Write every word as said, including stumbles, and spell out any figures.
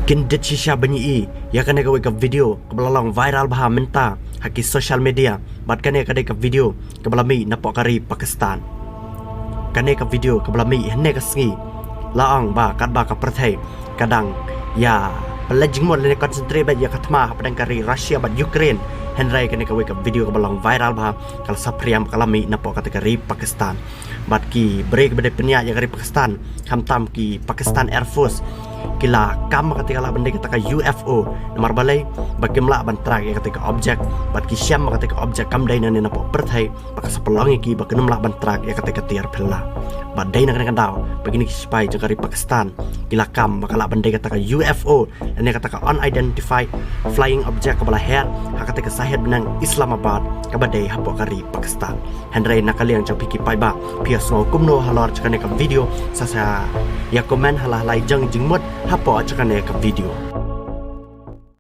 Kyndit shisha ban ïohi ïa kane kawei ka video kaba la long viral bha mynta ha ki social media, bad kane ka dei ka video kaba la mih napoh ka ri Pakistan. Kane ka video kaba la mih hynne ka sngi la ong ba katba ka pyrthei ka dang ïa pynleit jingmut lane concentrate beit ïa ka thma hapdeng ka ri Russia bad Ukraine, hynrei kane kawei ka video kaba long viral bha ka la saphriang ba ka la mih napoh kata ka ri Pakistan. Bad ki briew kiba dei pynïaid ïa ka ri Pakistan, khamtam ki Pakistan Air Force, ki la kam ba kata ka lah ban dei kata ka U F O, namar balei? Ba kim lah ban track ïa kata ka object, bad ki shem ba kata ka object kam dei nangne napoh pyrthei, ba ka sa pynlong ïa ki ba kin ym lah ban track ïa kata ka tiar phylla. Bad dei na kane ka daw ba kine ki sipai jong ka ri Pakistan ki la kam ba ka lah ban dei kata ka U F O, lane kata ka unidentified flying object kaba la her ha kata ka sahit bneng Islamabad kaba dei hapoh ka ri Pakistan. Hynrei na ka liang jong phi ki paidbah, phi ïa sngew kumno halor jong kane ka video? Sa sa ïa comment ha la lai jong jingmut hapoh jong kane ka video.